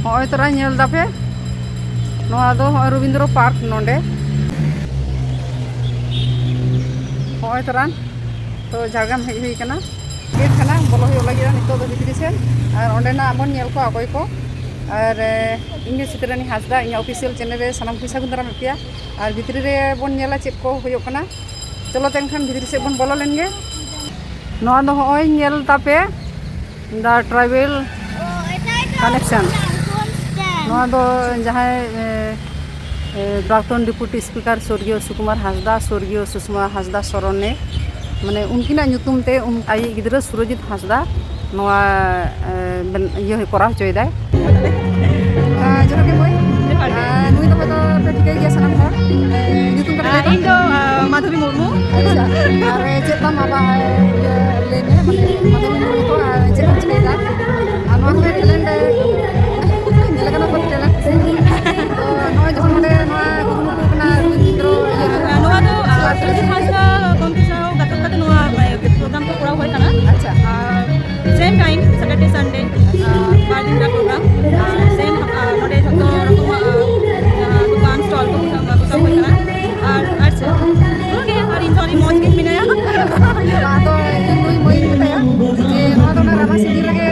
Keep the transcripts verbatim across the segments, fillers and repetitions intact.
ᱦᱚᱸᱜᱼᱚᱭ ᱛᱚᱨᱟ ᱧᱮᱞ ᱫᱟᱯᱮ, ᱱᱚᱣᱟ ᱫᱚ ᱦᱚᱸᱜᱼᱚᱭ ᱨᱚᱵᱤᱱᱫᱨᱚ ᱯᱟᱨᱠ ᱱᱚᱰᱮ᱾ ᱦᱚᱸᱜᱼᱚᱭ ᱛᱚᱨᱟ ᱛᱚ ᱡᱷᱟᱲᱜᱨᱟᱢ ᱦᱮᱡ ᱦᱩᱭ ᱠᱟᱱᱟ, ᱜᱮᱴ ᱠᱟᱱᱟ, ᱵᱚᱞᱚ ᱦᱩᱭᱩᱜ ᱞᱟᱹᱜᱤᱫ ᱱᱤᱛᱚᱜ ᱫᱚ ᱵᱷᱤᱛᱨᱤ ᱥᱮᱫ᱾ ᱟᱨ ᱚᱸᱰᱮᱱᱟᱜ ᱵᱚᱱ ᱧᱮᱞ ᱠᱚᱣᱟ ᱚᱠᱚᱭ ᱠᱚ᱾ ᱟᱨ ᱮ, ᱤᱧ ᱜᱮ ᱥᱤᱛᱨᱟᱱᱤ ᱦᱟᱸᱥᱫᱟ, ᱤᱧᱟᱹᱜ ᱚᱯᱷᱤᱥᱤᱭᱟᱞ ᱪᱮᱱᱮᱞ ᱨᱮ ᱥᱟᱱᱟᱢ ᱠᱚᱧ ᱥᱟᱹᱜᱩᱱ ᱫᱟᱨᱟᱢᱮᱫ ᱯᱮᱭᱟ᱾ ᱟᱨ ᱵᱷᱤᱛᱨᱤ ᱨᱮ ᱵᱚᱱ ᱧᱮᱞᱟ ᱪᱮᱫ ᱠᱚ ᱦᱩᱭᱩᱜ ᱠᱟᱱᱟ᱾ ᱪᱚᱞᱚ ᱛᱮ ᱮᱱᱠᱷᱟᱱ ᱵᱷᱤᱛᱨᱤ ᱥᱮᱫ ᱵᱚᱱ ᱵᱚᱞᱚ ᱞᱮᱱ ᱜᱮ᱾ ᱱᱚᱣᱟ ᱫᱚ ᱦᱚᱸᱜᱼᱚᱭ ᱧᱮᱞ ᱛᱟᱯᱮ, The Tribal Connection᱾ ᱱᱚᱣᱟ ᱫᱚ ᱡᱟᱦᱟᱸᱭ, ᱮ, ᱮ, ᱯᱨᱟᱠᱛᱚᱱ ᱰᱮᱯᱩᱴᱤ ᱥᱯᱤᱠᱟᱨ ᱥᱚᱨᱜᱤᱭᱚ ᱥᱩᱠᱩᱢᱟᱨ ᱦᱟᱸᱥᱫᱟ, ᱥᱚᱨᱜᱤᱭᱚ ᱥᱩᱥᱢᱟ ᱦᱟᱸᱥᱫᱟ ᱥᱚᱨᱚᱱᱮ, ᱢᱟᱱᱮ ᱩᱱᱠᱤᱱᱟᱜ ᱧᱩᱛᱩᱢ ᱛᱮ ᱩᱱ-, ᱟᱡᱤᱡ ᱜᱤᱫᱽᱨᱟᱹ ᱥᱩᱨᱚᱡᱤᱛ ᱦᱟᱸᱥᱫᱟ ᱱᱚᱣᱟ, ᱮ, ᱵᱮᱱ-, ᱤᱭᱟᱹ ᱠᱚᱨᱟᱣ ᱦᱚᱪᱚᱭᱮᱫᱟᱭ᱾ ᱟᱨ ᱡᱚᱦᱟᱨ ᱜᱮ ᱢᱟᱹᱭ᱾ ᱡᱚᱦᱟᱨ ᱜᱮ᱾ ᱟᱨ ᱱᱩᱭ ᱫᱚ ᱦᱚᱭᱛᱳ ᱯᱮ ᱴᱷᱤᱠᱟᱹᱭ ᱜᱮᱭᱟ ᱥᱟᱱᱟᱢ ᱦᱚᱲ᱾ ᱮ, ᱧᱩᱛᱩᱢ ᱠᱟᱹᱴᱤᱡ ᱞᱟᱹᱭ ᱟᱨ ᱛᱟᱢ᱾ ᱤᱧ ᱫᱚ, ᱟ, ᱢᱟᱫᱷᱩᱨᱤ ᱢᱩᱨᱢᱩ᱾ ᱟᱪᱪᱷᱟ᱾ ᱟᱨ ᱪᱮᱫ ᱛᱟᱢ ᱟᱢᱟᱜ, ᱤᱭᱟᱹ, ᱞᱟᱹᱭ ᱢᱮ, ᱢᱟᱱᱮ ᱢᱟᱫᱷᱩᱨᱤ ᱢᱩᱨᱢᱩ ᱫᱚ, ᱟᱨ ᱪᱮᱫ ᱮᱢ ᱪᱤᱠᱟᱹᱭᱮᱫᱟ? ᱟᱨ ᱱᱚᱣᱟ ᱠᱚᱨᱮ ᱴᱮᱞᱮᱱᱴ, ᱧᱮᱞ ᱠᱟᱱᱟ ᱵᱚᱞᱮ ᱴᱮᱞᱮᱱᱴ᱾ ᱛᱚ ᱱᱚᱜᱼᱚᱭ ᱡᱚᱠᱷᱚᱱ ᱱᱚᱰᱮ ᱱᱚᱣᱟ ᱠᱩᱨᱩᱢᱩᱴᱩ ᱠᱟᱱᱟ ᱨᱚᱵᱤᱱᱫᱨᱚ ᱤᱭᱟᱹ ᱨᱮᱱᱟᱜ, ᱱᱚᱣᱟ ᱫᱚ, ᱟ, ᱥᱩᱨᱡᱤᱛ ᱦᱟᱸᱥᱫᱟ ᱜᱚᱢᱠᱮ ᱥᱟᱶ ᱜᱟᱛᱮ ᱠᱟᱛᱮ ᱱᱚᱣᱟ, ᱮ, ᱯᱨᱳᱜᱨᱟᱢ ᱠᱚ ᱠᱚᱨᱟᱣ ᱦᱩᱭ ᱠᱟᱱᱟ᱾ ᱟᱪᱪᱷᱟ᱾ ᱟᱨ ᱥᱮᱢ ᱴᱟᱭᱤᱢ, ᱥᱮᱴᱟᱨᱰᱮ ᱥᱟᱱᱰᱮ, ᱟᱨ ᱵᱟᱨ ᱫᱤᱱ ᱨᱮᱱᱟᱜ ᱯᱨᱳᱜᱨᱟᱢ᱾ ᱟᱨ ᱥᱮᱢ, ᱟᱨ ᱱᱚᱰᱮ ᱡᱷᱚᱛᱚ ᱨᱚᱠᱚᱢᱟᱜ, ᱟᱨ, ᱡᱟᱦᱟᱸ ᱫᱚᱠᱟᱱ, ᱥᱴᱚᱞ ᱠᱚ ᱵᱚᱥᱟᱣ ᱦᱩᱭ ᱠᱟᱱᱟ᱾ ᱟᱨ, ᱟᱨ ᱪᱮᱫ? ᱚᱱᱟᱜᱮ, ᱟᱨ ᱤᱧ ᱫᱚ ᱟᱹᱰᱤ ᱢᱚᱡᱽ ᱜᱮ ᱢᱮᱱᱟᱭᱟ᱾ ᱟᱫᱚ ᱤᱧ ᱱᱩᱭ ᱢᱟᱹᱭ ᱢᱮᱛᱟᱭᱟ ᱡᱮ ᱱᱚᱣᱟ ᱫᱚ ᱚᱱᱟ ᱨᱟᱢᱟ ᱥᱤᱡᱤᱱ ᱨᱮᱜᱮ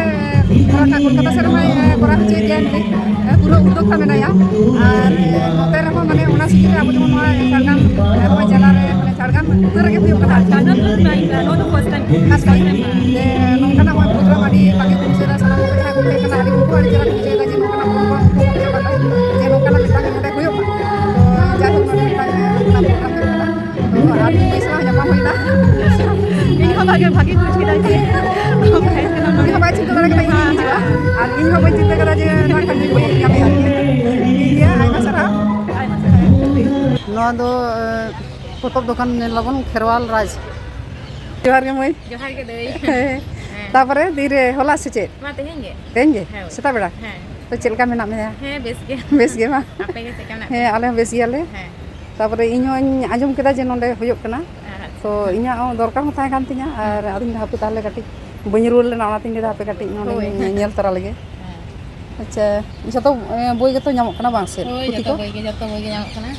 ᱠᱚᱨᱟᱣ ᱠᱟᱜ, ᱠᱳᱞᱠᱟᱛᱟ ᱥᱮᱫ ᱨᱮᱦᱚᱸᱭ ᱠᱚᱨᱟᱣ ᱦᱚᱪᱚᱭᱮᱫ ᱜᱮᱭᱟ ᱱᱩᱭ᱾ ᱯᱩᱨᱟᱹ ᱩᱫᱽᱫᱳᱠᱛᱟ ᱢᱮᱱᱟᱭᱟ᱾ ᱟᱨ ᱱᱚᱛᱮ ᱨᱮᱦᱚᱸ ᱢᱟᱱᱮ ᱚᱱᱟ ᱥᱤᱡᱤᱱ ᱨᱮ ᱟᱵᱚ ᱡᱮᱢᱚᱱ ᱱᱚᱣᱟ ᱡᱷᱟᱲᱜᱨᱟᱢ, ᱱᱚᱣᱟ ᱡᱮᱞᱟ ᱨᱮ ᱢᱟᱱᱮ ᱡᱷᱟᱲᱜᱨᱟᱢ ᱩᱛᱟᱹᱨ ᱨᱮᱜᱮ ᱦᱩᱭᱩᱜ ᱠᱟᱱᱟ᱾ ᱡᱷᱟᱲᱜᱨᱟᱢ ᱫᱚ ᱱᱚᱣᱟ ᱫᱚ first time᱾ First time᱾ ᱡᱮ ᱱᱚᱝᱠᱟᱱᱟᱜ ᱱᱚᱣᱟ ᱯᱨᱳᱜᱨᱟᱢ ᱟᱹᱰᱤ ᱵᱷᱟᱜᱮ ᱠᱚ ᱵᱩᱡᱷᱟᱹᱣ ᱮᱫᱟ, ᱥᱟᱱᱟᱢ ᱠᱚ ᱡᱟᱦᱟᱸ ᱠᱚ ᱦᱮᱡ ᱠᱟᱱᱟ, ᱟᱹᱰᱤ ᱩᱱᱠᱩ ᱟᱹᱰᱤ ᱪᱮᱦᱨᱟ ᱠᱚ ᱵᱩᱡᱷᱟᱹᱣ ᱮᱫᱟ ᱡᱮ ᱱᱚᱝᱠᱟᱱᱟᱜ ᱯᱨᱳᱜᱨᱟᱢ ᱠᱚ ᱦᱩᱭᱩᱜ ᱠᱟᱱᱟ, ᱡᱮ ᱱᱚᱝᱠᱟᱱᱟᱜ ᱢᱤᱫᱴᱟᱝ ᱱᱚᱰᱮ ᱦᱩᱭᱩᱜ ᱢᱟ᱾ ᱛᱚ ᱡᱟᱭᱦᱳᱠ, ᱱᱚᱰᱮ ᱢᱤᱫᱴᱟᱝ ᱱᱚᱝᱠᱟᱱᱟᱜ ᱯᱨᱳᱜᱨᱟᱢ ᱦᱩᱭᱩᱜ ᱠᱟᱱᱟ᱾ ᱛᱚ ᱟᱨ ᱢᱤᱫ ᱫᱤᱱ ᱥᱟᱞᱟᱜ ᱧᱟᱯᱟᱢ ᱦᱩᱭᱱᱟ᱾ ᱤᱧ ᱦᱚᱸ ᱵᱷᱟᱜᱮ, ᱵᱷᱟᱜᱮ ᱠᱚ ᱵᱩᱡᱽ ᱠᱮᱫᱟ ᱡᱮ ᱩᱱᱤ ᱦᱚᱸ ᱵᱟᱭ ᱪᱤᱱᱛᱟᱹ ᱫᱟᱲᱮ ᱠᱟᱫᱟ ᱤᱧ ᱦᱤᱡᱩᱜᱼᱟ, ᱟᱨ ᱤᱧ ᱦᱚᱸ ᱵᱟᱹᱧ ᱪᱤᱱᱛᱟᱹ ᱠᱟᱫᱟ ᱡᱮ ᱱᱚᱣᱟ ᱠᱷᱟᱱ ᱵᱟᱹᱧ ᱧᱟᱢᱮᱫᱼᱟ᱾ ᱴᱷᱤᱠ ᱜᱮᱭᱟ, ᱟᱭᱢᱟ ᱥᱟᱨᱦᱟᱣ᱾ ᱱᱚᱣᱟ ᱫᱚ, ᱮ, ᱯᱚᱛᱚᱵ ᱫᱚᱠᱟᱱ ᱧᱮᱞ ᱟᱵᱚᱱ, ᱠᱷᱮᱨᱣᱟᱞ ᱨᱟᱡᱽ᱾ ᱡᱚᱦᱟᱨ ᱜᱮ ᱢᱟᱹᱭ᱾ ᱡᱚᱦᱟᱨ ᱜᱮ ᱫᱟᱹᱭ᱾ ᱦᱮᱸ᱾ ᱦᱮᱸ᱾ ᱛᱟᱯᱚᱨᱮ ᱛᱤᱨᱮ, ᱦᱚᱞᱟ ᱥᱮ ᱪᱮᱫ? ᱢᱟ ᱛᱮᱦᱮᱧ ᱜᱮ᱾ ᱛᱮᱦᱮᱧ ᱜᱮ? ᱦᱮᱸ᱾ ᱥᱮᱛᱟᱜ ᱵᱮᱲᱟ? ᱦᱮᱸ᱾ ᱛᱚ ᱪᱮᱫ ᱞᱮᱠᱟ ᱢᱮᱱᱟᱜ ᱢᱮᱭᱟ? ᱦᱮᱸ, ᱵᱮᱥ ᱜᱮ᱾ ᱵᱮᱥ ᱜᱮ ᱵᱟᱝ? ᱟᱯᱮ ᱜᱮ ᱪᱮᱫ ᱞᱮᱠᱟ ᱢᱮᱱᱟᱜ ᱦᱮᱸ, ᱯᱮᱭᱟ? ᱟᱞᱮ ᱦᱚᱸ ᱵᱮᱥ ᱜᱮᱭᱟᱞᱮ᱾ ᱦᱮᱸ᱾ ᱛᱟᱯᱚᱨᱮ ᱤᱧ ᱦᱚᱸᱧ ᱟᱸᱡᱚᱢ ᱠᱮᱫᱟ ᱡᱮ ᱱᱚᱸᱰᱮ ᱦᱩᱭᱩᱜ ᱠᱟᱱᱟ᱾ ᱟᱪᱪᱷᱟ᱾ ᱛᱚ ᱤᱧᱟᱹᱜ ᱦᱚᱸ ᱫᱚᱨᱠᱟᱨ ᱦᱚᱸ ᱛᱟᱦᱮᱸ ᱠᱟᱱ ᱛᱤᱧᱟᱹ, ᱟᱨ ᱟᱫᱚᱧ ᱢᱮᱱᱫᱟ ᱦᱟᱯᱮ ᱛᱟᱦᱚᱞᱮ ᱠᱟᱹᱴᱤᱡ ᱵᱟᱹᱧ ᱨᱩᱣᱟᱹᱲ ᱞᱮᱱᱟ, ᱚᱱᱟᱛᱤᱧ ᱞᱟᱹᱭᱫᱟ ᱦᱟᱯᱮ ᱠᱟᱹᱴᱤᱡ ᱱᱚᱸᱰᱮᱧ ᱦᱳᱭ᱾ ᱧᱮ-, ᱧᱮᱞ ᱛᱚᱨᱟ ᱞᱮᱜᱮ᱾ ᱦᱮᱸ᱾ ᱟᱪᱪᱷᱟ, ᱡᱷᱚᱛᱚ ᱮ, ᱵᱳᱭ ᱜᱮᱛᱚ ᱧᱟᱢᱚᱜ ᱠᱟᱱᱟ, ᱵᱟᱝ ᱥᱮ? ᱦᱳᱭ, ᱯᱩᱛᱷᱤ ᱡᱚᱛᱚ ᱠᱚ? ᱵᱳᱭ ᱜᱮ, ᱡᱚᱛᱚ ᱵᱳᱭ ᱜᱮ ᱧᱟᱢᱚᱜ ᱠᱟᱱᱟ᱾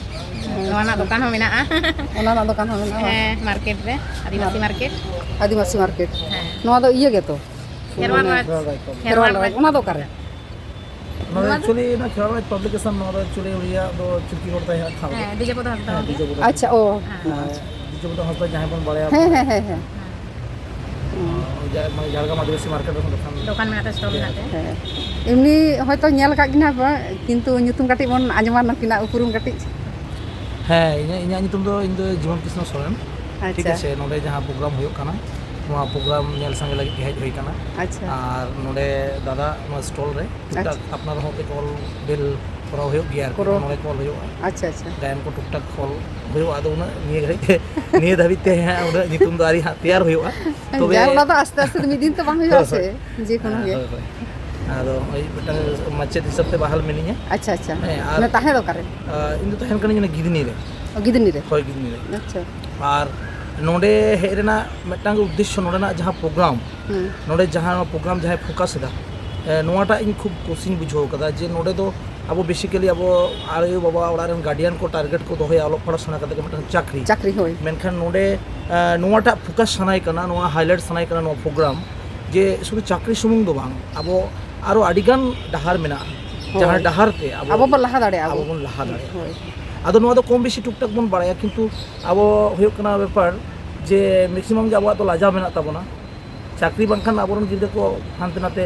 ᱱᱚᱣᱟ ᱨᱮᱱᱟᱜ ᱫᱚᱠᱟᱱ ᱦᱚᱸ ᱢᱮᱱᱟᱜᱼᱟ᱾ ᱚᱱᱟ ᱨᱮᱱᱟᱜ ᱫᱚᱠᱟᱱ ᱦᱚᱸ ᱢᱮᱱᱟᱜᱼᱟ, ᱵᱟᱝ? ᱦᱮᱸ, ᱢᱟᱨᱠᱮᱴ ᱨᱮ, ᱟᱹᱫᱤᱵᱟᱹᱥᱤ ᱢᱟᱨᱠᱮᱴ᱾ ᱟᱹᱫᱤᱵᱟᱹᱥᱤ ᱢᱟᱨᱠᱮᱴ᱾ ᱦᱮᱸ᱾ ᱱᱚᱣᱟ ᱫᱚ ᱤᱭᱟᱹ ᱜᱮᱛᱚ? ᱠᱷᱮᱨᱣᱟᱞ ᱢᱟᱱᱮ ᱨᱟᱡᱽ᱾ ᱠᱷᱮᱨᱣᱟᱞ ᱨᱟᱡᱽ᱾ ᱚᱱᱟ ᱫᱚ ᱚᱠᱟᱨᱮ? ᱚᱱᱟ ᱫᱚ ᱚᱱᱟ ᱫᱚ actually ᱱᱚᱣᱟ ᱠᱷᱮᱨᱣᱟᱞ ᱨᱟᱡᱽ publication, ᱱᱚᱣᱟ ᱫᱚ actually ᱩᱱᱤᱭᱟᱜ ᱫᱚ ᱪᱩᱠᱤ ᱦᱚᱲ ᱛᱟᱭ ᱦᱟᱸᱜ ᱴᱷᱟᱶ ᱫᱚ᱾ ᱦᱮᱸ, ᱵᱤᱡᱚᱭᱯᱚᱫᱚ ᱦᱟᱸᱥᱫᱟ᱾ ᱵᱤᱡᱚᱭᱯᱚᱫᱚ᱾ ᱟᱪᱪᱷᱟ, ᱚ᱾ ᱦᱮᱸ᱾ ᱟᱨ ᱵᱤᱡᱚᱭᱯᱚᱫᱚ ᱦᱟᱸᱥᱫᱟ ᱡᱟᱦᱟᱸᱭ ᱵᱚᱱ ᱵᱟᱲᱟᱭᱟ᱾ ᱦᱮᱸ, ᱦᱮᱸ, ᱦᱮᱸ, ᱦᱮᱸ᱾ ᱦᱮᱸ᱾ ᱡᱟ-, ᱢᱟᱱᱮ ᱡᱷᱟᱲᱜᱨᱟᱢ ᱟᱹᱫᱤᱵᱟᱹᱥᱤ ᱢᱟᱨᱠᱮᱴ ᱨᱮᱦᱚᱸ ᱫᱚᱠᱟᱱ᱾ ᱫᱚᱠᱟᱱ ᱢᱮᱱᱟᱜ ᱛᱟᱭᱟ, stall ᱢᱮᱱᱟᱜ ᱛᱟᱭᱟ᱾ ᱦᱮᱸ᱾ ᱮᱢᱱᱤ ᱦᱚᱭᱛᱳ ᱧᱮᱞ ᱟᱠᱟᱫ ᱠᱤᱱᱟ ᱯᱮ, ᱠᱤᱱᱛᱩ ᱧᱩᱛᱩᱢ ᱠᱟᱹᱴᱤᱡ ᱵᱚᱱ ᱟᱸᱡᱚᱢᱟ, ᱱᱩᱠᱤᱱᱟᱜ ᱩᱯᱨᱩᱢ ᱠᱟᱹᱴᱤᱡ᱾ ᱦᱮᱸ, ᱤᱧᱟᱹᱜ, ᱤᱧᱟᱹᱜ ᱧᱩᱛᱩᱢ ᱫᱚ, ᱤᱧ ᱫᱚ ᱡᱤᱵᱚᱱ ᱠᱨᱤᱥᱱᱚ ᱥᱚᱨᱮᱱ᱾ ᱴᱷᱤᱠ ᱟᱪᱪᱷᱟ᱾ ᱟᱪᱷᱮ, ᱱᱚᱰᱮ ᱡᱟᱦᱟᱸ program ᱦᱩᱭᱩᱜ ᱠᱟᱱᱟ, ᱱᱚᱣᱟ program ᱧᱮᱞ ᱥᱟᱸᱜᱮ ᱞᱟᱹᱜᱤᱫ ᱜᱮ ᱦᱮᱡ ᱦᱩᱭ ᱠᱟᱱᱟ᱾ ᱟᱪᱪᱷᱟ᱾ ᱟᱨ ᱱᱚᱰᱮ ᱫᱟᱫᱟ ᱱᱚᱣᱟ stall ᱨᱮ ᱴᱩᱠ ᱴᱟᱠ ᱟᱪᱪᱷᱟ᱾ ᱟᱯᱱᱟᱨ ᱦᱚᱸ ᱠᱟᱹᱡ ᱚᱞ ᱵᱮᱞ ᱠᱚᱨᱟᱣ ᱦᱩᱭᱩᱜ ᱜᱮᱭᱟ ᱟᱨᱠᱤ, ᱠᱚᱨᱟᱣ᱾ ᱱᱚᱰᱮ ᱠᱚ ᱚᱞ ᱦᱩᱭᱩᱜᱼᱟ᱾ ᱟᱪᱪᱷᱟ, ᱟᱪᱪᱷᱟ᱾ ᱜᱟᱭᱟᱱ ᱠᱚ ᱴᱩᱠ ᱴᱟᱠ ᱚᱞ ᱦᱩᱭᱩᱜᱼᱟ, ᱟᱫᱚ ᱩᱱᱟᱹᱜ ᱱᱤᱭᱟᱹ ᱜᱷᱟᱹᱲᱤᱡ ᱛᱮ, ᱱᱤᱭᱟᱹ ᱫᱷᱟᱹᱵᱤᱡ ᱛᱮ ᱦᱟᱸᱜ ᱩᱱᱟᱹᱜ ᱧᱩᱛᱩᱢ ᱫᱚ ᱟᱹᱣᱨᱤ ᱦᱟᱸᱜ ᱛᱮᱭᱟᱨ ᱦᱩᱭᱩᱜᱼᱟ᱾ ᱛᱚᱵᱮ ᱡᱟᱠ, ᱚᱱᱟ ᱫᱚ ᱟᱥᱛᱮ ᱟᱥᱛᱮ ᱛᱮ ᱢᱤᱫ ᱫᱤᱱ ᱛᱚ ᱵᱟᱝ ᱦᱩᱭᱩᱜᱼᱟ ᱦᱳᱭ, ᱥᱮ, ᱦᱳᱭ᱾ ᱡᱮ ᱠᱳᱱᱳ ᱦᱮᱸ, ᱜᱮ᱾ ᱦᱳᱭ, ᱦᱳᱭ᱾ ᱟᱫᱚ ᱱᱚᱜᱼᱚᱭ ᱢᱤᱫᱴᱟᱝ ᱢᱟᱪᱮᱫ ᱦᱤᱥᱟᱹᱵ ᱛᱮ ᱵᱟᱦᱟᱞ ᱢᱤᱱᱟᱹᱧᱟ᱾ ᱟᱪᱪᱷᱟ, ᱟᱪᱪᱷᱟ᱾ ᱦᱮᱸ, ᱟᱨ ᱢᱟᱱᱮ ᱛᱟᱦᱮᱸ ᱫᱚ ᱚᱠᱟᱨᱮ? ᱟᱨ ᱤᱧ ᱫᱚ ᱛᱟᱦᱮᱱ ᱠᱟᱹᱱᱟᱹᱧ ᱚᱱᱟ ᱜᱤᱫᱽᱱᱤ ᱨᱮ᱾ ᱚ, ᱜᱤᱫᱽᱱᱤ ᱨᱮ? ᱦᱳᱭ, ᱜᱤᱫᱽᱱᱤ ᱨᱮ᱾ ᱟᱪᱪᱷᱟ᱾ ᱟᱨ ᱱᱚᱰᱮ ᱦᱮᱡ ᱨᱮᱱᱟᱜ ᱢᱤᱫᱴᱟᱝ ᱩᱫᱽᱫᱮᱥᱥᱚ, ᱱᱚᱰᱮᱱᱟᱜ ᱡᱟᱦᱟᱸ program, ᱦᱩᱸ᱾ ᱱᱚᱰᱮ ᱡᱟᱦᱟᱸ ᱱᱚᱣᱟ program ᱡᱟᱦᱟᱸᱭ focus ᱮᱫᱟ, ᱮ, ᱱᱚᱣᱟᱴᱟᱜ ᱤᱧ ᱠᱷᱩᱵ ᱠᱩᱥᱤᱧ ᱵᱩᱡᱷᱟᱹᱣ ᱠᱟᱫᱟ ᱡᱮ ᱱᱚᱰᱮ ᱫᱚ ᱟᱵᱚ basically ᱟᱵᱚ ᱟᱭᱳ ᱵᱟᱵᱟ ᱚᱲᱟᱜ ᱨᱮᱱ guardian ᱠᱚ target ᱠᱚ ᱫᱚᱦᱚᱭᱟ ᱚᱞᱚᱜ ᱯᱟᱲᱦᱟᱜ ᱥᱮᱬᱟ ᱠᱟᱛᱮ ᱜᱮ ᱢᱤᱫᱴᱟᱝ ᱪᱟᱹᱠᱨᱤ᱾ ᱪᱟᱹᱠᱨᱤ, ᱦᱳᱭ᱾ ᱢᱮᱱᱠᱷᱟᱱ ᱱᱚᱰᱮ, ᱮ, ᱱᱚᱣᱟᱴᱟᱜ focus ᱥᱟᱱᱟᱭ ᱠᱟᱱᱟ, ᱱᱚᱣᱟ highlight ᱥᱟᱱᱟᱭ ᱠᱟᱱᱟ ᱱᱚᱣᱟ program, ᱡᱮ ᱥᱩᱫᱷᱩ ᱪᱟᱹᱠᱨᱤ ᱥᱩᱢᱩᱝ ᱫᱚ ᱵᱟᱝ, ᱟᱵᱚ ᱟᱨᱚ ᱟᱹᱰᱤᱜᱟᱱ ᱰᱟᱦᱟᱨ ᱢᱮᱱᱟᱜᱼᱟ, ᱦᱳᱭ᱾ ᱡᱟᱦᱟᱸ ᱰᱟᱦᱟᱨ ᱛᱮ ᱟᱵᱚ, ᱟᱵᱚ ᱵᱚᱱ ᱞᱟᱦᱟ ᱫᱟᱲᱮᱭᱟᱜᱼᱟ ᱟᱵᱚ ᱵᱚᱱ᱾ ᱵᱚᱱ ᱞᱟᱦᱟ ᱫᱟᱲᱮᱭᱟᱜᱼᱟ᱾ ᱦᱳᱭ᱾ ᱟᱫᱚ ᱱᱚᱣᱟ ᱫᱚ ᱠᱚᱢ ᱵᱮᱥᱤ ᱴᱩᱠ ᱴᱟᱠ ᱵᱚᱱ ᱵᱟᱲᱟᱭᱟ, ᱠᱤᱱᱛᱩ ᱟᱵᱚ ᱦᱩᱭᱩᱜ ᱠᱟᱱᱟ ᱵᱮᱯᱟᱨ ᱡᱮ maximum ᱜᱮ ᱟᱵᱚᱣᱟᱜ ᱫᱚ ᱞᱟᱡᱟᱣ ᱢᱮᱱᱟᱜ ᱛᱟᱵᱚᱱᱟ᱾ ᱪᱟᱹᱠᱨᱤ ᱵᱟᱝᱠᱷᱟᱱ ᱟᱵᱚᱨᱮᱱ ᱜᱤᱫᱽᱨᱟᱹ ᱠᱚ ᱦᱟᱱᱛᱮ ᱱᱟᱛᱮ,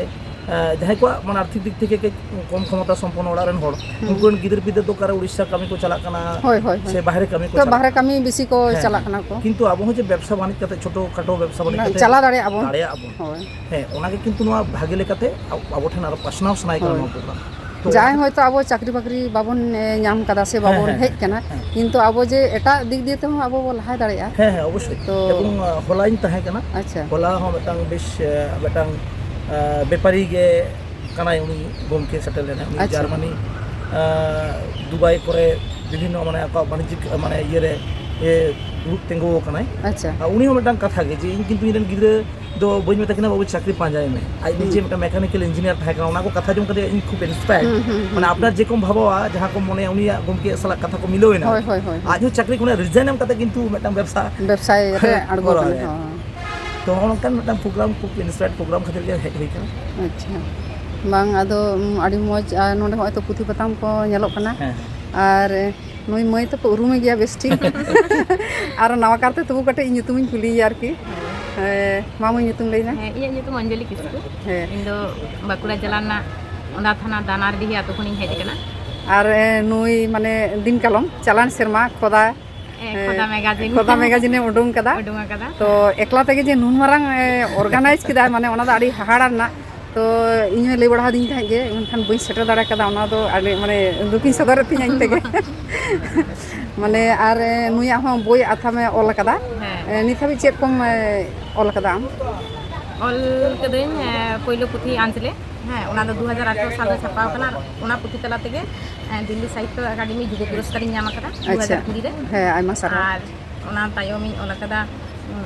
ᱮ, ᱡᱟᱦᱟᱸᱭ ᱠᱚᱣᱟᱜ ᱢᱟᱱᱮ ᱟᱨᱛᱷᱤᱠ ᱫᱤᱠ ᱛᱷᱮᱠᱮ ᱠᱟᱹᱡ ᱠᱚᱢ ᱠᱷᱚᱢᱚᱛᱟ ᱥᱚᱢᱯᱚᱱᱱᱚ ᱚᱲᱟᱜ ᱨᱮᱱ ᱦᱚᱲ, ᱦᱩᱸ᱾ ᱩᱱᱠᱩ ᱨᱮᱱ ᱜᱤᱫᱟᱹᱨ ᱯᱤᱫᱟᱹᱨ ᱫᱚ ᱚᱠᱟᱨᱮ ᱩᱲᱤᱥᱥᱟ ᱠᱟᱹᱢᱤ ᱠᱚ ᱪᱟᱞᱟᱜ ᱠᱟᱱᱟ, ᱦᱳᱭ, ᱦᱳᱭ, ᱦᱳᱭ᱾ ᱥᱮ ᱵᱟᱦᱨᱮ ᱠᱟᱹᱢᱤ ᱠᱚ ᱛᱚ ᱪᱟᱞᱟᱜ ᱵᱟᱦᱨᱮ ᱠᱟᱹᱢᱤ ᱵᱮᱥᱤ ᱠᱚ ᱦᱮᱸ, ᱪᱟᱞᱟᱜ ᱦᱮᱸ᱾ ᱠᱟᱱᱟ ᱠᱚ᱾ ᱠᱤᱱᱛᱩ ᱟᱵᱚ ᱦᱚᱸ ᱡᱮ ᱵᱮᱵᱽᱥᱟ ᱵᱟᱹᱱᱤᱡᱽ ᱠᱟᱛᱮ, ᱪᱷᱳᱴᱳ ᱠᱷᱟᱴᱳ ᱵᱮᱵᱽᱥᱟ ᱵᱟᱹᱱᱤᱡᱽ ᱵᱟᱝ, ᱠᱟᱛᱮ ᱪᱟᱞᱟᱣ ᱫᱟᱲᱮᱭᱟᱜᱼᱟ ᱵᱚᱱ᱾ ᱫᱟᱲᱮᱭᱟᱜᱼᱟ ᱵᱚᱱ᱾ ᱦᱳᱭ᱾ ᱦᱮᱸ, ᱚᱱᱟᱜᱮ ᱠᱤᱱᱛᱩ ᱱᱚᱣᱟ ᱵᱷᱟᱜᱮ ᱞᱮᱠᱟᱛᱮ ᱟᱵ-, ᱟᱵᱚ ᱴᱷᱮᱱ ᱟᱨᱚ ᱯᱟᱥᱱᱟᱣ ᱥᱟᱱᱟᱭᱮ ᱠᱟᱱᱟ ᱦᱳᱭ᱾ ᱱᱚᱣᱟ program᱾ ᱛᱚ ᱡᱟᱦᱟᱸᱭ ᱚᱱᱟ ᱦᱚᱭᱛᱳ ᱟᱵᱚ ᱪᱟᱹᱠᱨᱤ ᱵᱟᱹᱠᱨᱤ ᱵᱟᱵᱚᱱ, ᱮ, ᱧᱟᱢ ᱠᱟᱫᱟ ᱥᱮ ᱦᱮᱸ, ᱵᱟᱵᱚᱱ ᱦᱮᱸ, ᱦᱮᱡ ᱦᱮᱸ, ᱠᱟᱱᱟ, ᱦᱮᱸ᱾ ᱠᱤᱱᱛᱩ ᱟᱵᱚ ᱡᱮ ᱮᱴᱟᱜ ᱫᱤᱠ ᱫᱤᱭᱮ ᱛᱮᱦᱚᱸ ᱟᱵᱚ ᱵᱚᱱ ᱞᱟᱦᱟ ᱫᱟᱲᱮᱭᱟᱜᱼᱟ᱾ ᱦᱮᱸ, ᱦᱮᱸ, ᱚᱵᱚᱥᱥᱳᱭ᱾ ᱛᱚ ᱮᱵᱚᱝ, ᱟ, ᱦᱚᱞᱟᱧ ᱛᱟᱦᱮᱸ ᱠᱟᱱᱟ᱾ ᱟᱪᱪᱷᱟ᱾ ᱦᱚᱞᱟ ᱦᱚᱸ ᱢᱤᱫᱴᱟᱝ ᱵᱮᱥ, ᱮ, ᱢᱤᱫᱴᱟᱝ, ᱟ, ᱵᱮᱯᱟᱨᱤ ᱜᱮ ᱠᱟᱱᱟᱭ ᱩᱱᱤ ᱜᱚᱢᱠᱮ, ᱥᱮᱴᱮᱨ ᱞᱮᱱᱟᱭ᱾ ᱩᱱᱤ ᱟᱪᱪᱷᱟ᱾ ᱡᱟᱨᱢᱟᱱᱤ, ᱟ, ᱫᱩᱵᱟᱭ ᱠᱚᱨᱮ ᱵᱤᱵᱷᱤᱱᱱᱚ ᱢᱟᱱᱮ ᱟᱠᱚᱣᱟᱜ ᱵᱟᱱᱤᱡᱽᱡᱤᱠ, ᱢᱟᱱᱮ ᱤᱭᱟᱹᱨᱮ, ᱮ, ᱫᱩᱲᱩᱵ ᱛᱤᱸᱜᱩ ᱟᱠᱟᱱᱟᱭ᱾ ᱟᱪᱪᱷᱟ᱾ ᱟᱨ ᱩᱱᱤ ᱦᱚᱸ ᱢᱤᱫᱴᱟᱝ ᱠᱟᱛᱷᱟ ᱜᱮ ᱡᱮ ᱤᱧ ᱠᱤᱱᱛᱩ ᱤᱧ ᱨᱮᱱ ᱜᱤᱫᱽᱨᱟᱹ ᱫᱚ ᱵᱟᱹᱧ ᱢᱮᱛᱟ ᱠᱤᱱᱟ, "ᱵᱟᱹᱵᱩ, ᱪᱟᱹᱠᱨᱤ ᱯᱟᱸᱡᱟᱭ ᱢᱮ᱾" ᱟᱡ ᱱᱤᱡᱮ ᱦᱩᱸ᱾ ᱢᱤᱫᱴᱟᱝ ᱢᱮᱠᱟᱱᱤᱠᱮᱞ ᱤᱧᱡᱤᱱᱤᱭᱟᱨ ᱛᱟᱦᱮᱸ ᱠᱟᱱᱟ, ᱚᱱᱟ ᱠᱚ ᱠᱟᱛᱷᱟ ᱟᱸᱡᱚᱢ ᱠᱟᱛᱮ ᱤᱧ ᱠᱷᱩᱵ ᱤᱱᱥᱯᱟᱭᱟᱨ᱾ ᱦᱩᱸ, ᱦᱩᱸ, ᱦᱩᱸ, ᱢᱟᱱᱮ ᱦᱩᱸ᱾ ᱟᱯᱱᱟᱨ ᱡᱮᱨᱚᱠᱚᱢ ᱵᱷᱟᱵᱟᱣᱟ, ᱡᱟᱦᱟᱸ ᱠᱚ ᱢᱚᱱᱮᱭᱟ, ᱩᱱᱤᱭᱟᱜ ᱜᱚᱢᱠᱮ ᱥᱟᱞᱟᱜ ᱠᱟᱛᱷᱟ ᱠᱚ ᱢᱤᱞᱟᱹᱣ ᱮᱱᱟ᱾ ᱦᱳᱭ, ᱦᱳᱭ, ᱦᱳᱭ, ᱦᱳᱭ᱾ ᱟᱡ ᱦᱚᱸ ᱪᱟᱹᱠᱨᱤ ᱠᱷᱚᱱᱟᱜ ᱨᱤᱡᱟᱭᱤᱱ ᱮᱢ ᱠᱟᱛᱮ ᱠᱤᱱᱛᱩ ᱢᱤᱫᱴᱟᱝ ᱵᱮᱵᱽᱥᱟ ᱵᱮᱵᱽᱥᱟᱭ ᱨᱮ ᱟᱬᱜᱚ ᱠᱚᱨᱟᱣ ᱠᱟᱱᱟ, ᱮᱫᱟᱭ᱾ ᱦᱚᱸ᱾ ᱛᱚ, ᱱᱚᱜᱼᱚ ᱱᱚᱝᱠᱟᱱ ᱢᱤᱫᱴᱟᱝ ᱯᱨᱳᱜᱨᱟᱢ, ᱠᱷᱩᱵ ᱤᱱᱥᱯᱟᱭᱟᱨ ᱯᱨᱳᱜᱨᱟᱢ ᱠᱷᱟᱹᱛᱤᱨ ᱜᱮ ᱦᱮᱡ ᱦᱩᱭ ᱠᱟᱱᱟ᱾ ᱟᱪᱪᱷᱟ᱾ ᱵᱟᱝ, ᱟᱫᱚ, ᱩᱢ, ᱟᱹᱰᱤ ᱢᱚᱡᱽ, ᱟᱨ ᱱᱚᱰᱮ ᱦᱚᱸᱜᱼᱚᱭ ᱛᱚ ᱯᱩᱛᱷᱤ ᱯᱟᱛᱟᱢ ᱠᱚ ᱧᱮᱞᱚᱜ ᱠᱟᱱᱟ᱾ ᱦᱮᱸ, ᱦᱮᱸ᱾ ᱟᱨ ᱱᱩᱭ ᱢᱟᱹᱭ ᱛᱚᱯᱮ ᱩᱨᱩᱢᱮ ᱜᱮᱭᱟ ᱵᱮᱥ ᱴᱷᱤᱠ᱾ ᱟᱨ ᱱᱟᱣᱟ ᱠᱟᱨᱛᱮ ᱛᱚᱵᱩ ᱠᱟᱹᱴᱤᱡ ᱧᱩᱛᱩᱢᱤᱧ ᱠᱩᱞᱤᱭᱮᱭᱟ ᱟᱨᱠᱤ᱾ ᱦᱮᱸ, ᱢᱟ ᱢᱟᱹᱭ ᱧᱩᱛᱩᱢ ᱞᱟᱹᱭ ᱢᱮ᱾ ᱦᱮᱸ, ᱤᱧᱟᱹᱜ ᱧᱩᱛᱩᱢ ᱚᱧᱡᱚᱞᱤ ᱠᱤᱥᱠᱩ᱾ ᱦᱮᱸ᱾ ᱤᱧ ᱫᱚ ᱵᱟᱸᱠᱩᱲᱟ ᱡᱮᱞᱟ ᱨᱮᱱᱟᱜ ᱚᱸᱰᱟ ᱛᱷᱟᱱᱟ ᱫᱟᱱᱟᱨᱰᱤᱦᱤ ᱟᱛᱳ ᱠᱷᱚᱱᱤᱧ ᱦᱮᱡ ᱟᱠᱟᱱᱟ᱾ ᱟᱨ, ᱮ, ᱱᱩᱭ ᱢᱟᱱᱮ ᱫᱤᱱ ᱠᱟᱞᱚᱢ ᱪᱟᱞᱟᱱ ᱥᱮᱨᱢᱟ ᱠᱷᱚᱫᱟ, ᱦᱮᱸ, ᱮ, ᱠᱷᱚᱫᱟ ᱢᱮᱜᱟᱡᱤᱱ᱾ ᱠᱷᱚᱫᱟ ᱢᱮᱜᱟᱡᱤᱱᱮ ᱩᱰᱩᱝ ᱠᱟᱫᱟ᱾ ᱩᱰᱩᱝ ᱟᱠᱟᱫᱟ᱾ ᱛᱚ, ᱮᱠᱞᱟ ᱛᱮᱜᱮ ᱡᱮ ᱱᱩᱱ ᱢᱟᱨᱟᱝ, ᱮ, ᱚᱨᱜᱟᱱᱟᱭᱤᱡᱽ ᱠᱮᱫᱟᱭ, ᱢᱟᱱᱮ ᱚᱱᱟ ᱫᱚ ᱟᱹᱰᱤ ᱦᱟᱦᱟᱲᱟ ᱨᱮᱱᱟᱜ᱾ ᱛᱚ, ᱤᱧ ᱦᱚᱸᱭ ᱞᱟᱹᱭ ᱵᱟᱲᱟ ᱟᱹᱫᱤᱧ ᱛᱟᱦᱮᱸᱫ ᱜᱮ, ᱢᱮᱱᱠᱷᱟᱱ ᱵᱟᱹᱧ ᱥᱮᱴᱮᱨ ᱫᱟᱲᱮ ᱠᱟᱫᱟ, ᱚᱱᱟ ᱫᱚ ᱟᱹᱰᱤ, ᱢᱟᱱᱮ, ᱫᱩᱠᱤᱧ ᱥᱚᱫᱚᱨᱮᱫ ᱛᱤᱧᱟᱹ ᱤᱧ ᱛᱮᱜᱮ᱾ ᱢᱟᱱᱮ, ᱟᱨ, ᱮ, ᱱᱩᱭᱟᱜ ᱦᱚᱸ ᱵᱳᱭ ᱟᱛᱷᱟᱢᱮ ᱚᱞ ᱟᱠᱟᱫᱟ᱾ ᱦᱮᱸ᱾ ᱮ, ᱱᱤᱛ ᱦᱟᱹᱵᱤᱡ ᱪᱮᱫ ᱠᱚᱢ, ᱮ, ᱚᱞ ᱟᱠᱟᱫᱟ ᱟᱢ? ᱚᱞ ᱠᱟᱹᱫᱟᱹᱧ, ᱮ, ᱯᱳᱭᱞᱳ ᱯᱩᱛᱷᱤ ᱟᱸᱡᱽᱞᱮ᱾ ᱦᱮᱸ, ᱚᱱᱟ ᱫᱚ ᱫᱩ ᱦᱟᱡᱟᱨ ᱟᱴᱷᱨᱚ ᱥᱟᱞ ᱨᱮ ᱪᱷᱟᱯᱟᱣ ᱠᱟᱱᱟ᱾ ᱟᱨ ᱚᱱᱟ ᱯᱩᱛᱷᱤ ᱛᱟᱞᱟ ᱛᱮᱜᱮ, ᱮ, ᱫᱤᱞᱞᱤ ᱥᱟᱦᱤᱛᱛᱚ ᱟᱠᱟᱰᱮᱢᱤ ᱡᱩᱵᱚ ᱯᱩᱨᱚᱥᱠᱟᱨᱤᱧ ᱧᱟᱢ ᱟᱠᱟᱫᱟ, ᱟᱪᱪᱷᱟ᱾ ᱫᱩ ᱦᱟᱡᱟᱨ ᱠᱩᱲᱤ ᱨᱮ᱾ ᱦᱮᱸ, ᱟᱭᱢᱟ ᱥᱟᱨᱦᱟᱣ᱾ ᱟᱨ ᱚᱱᱟ ᱛᱟᱭᱚᱢᱤᱧ ᱚᱞ ᱟᱠᱟᱫᱟ, ᱩᱸ,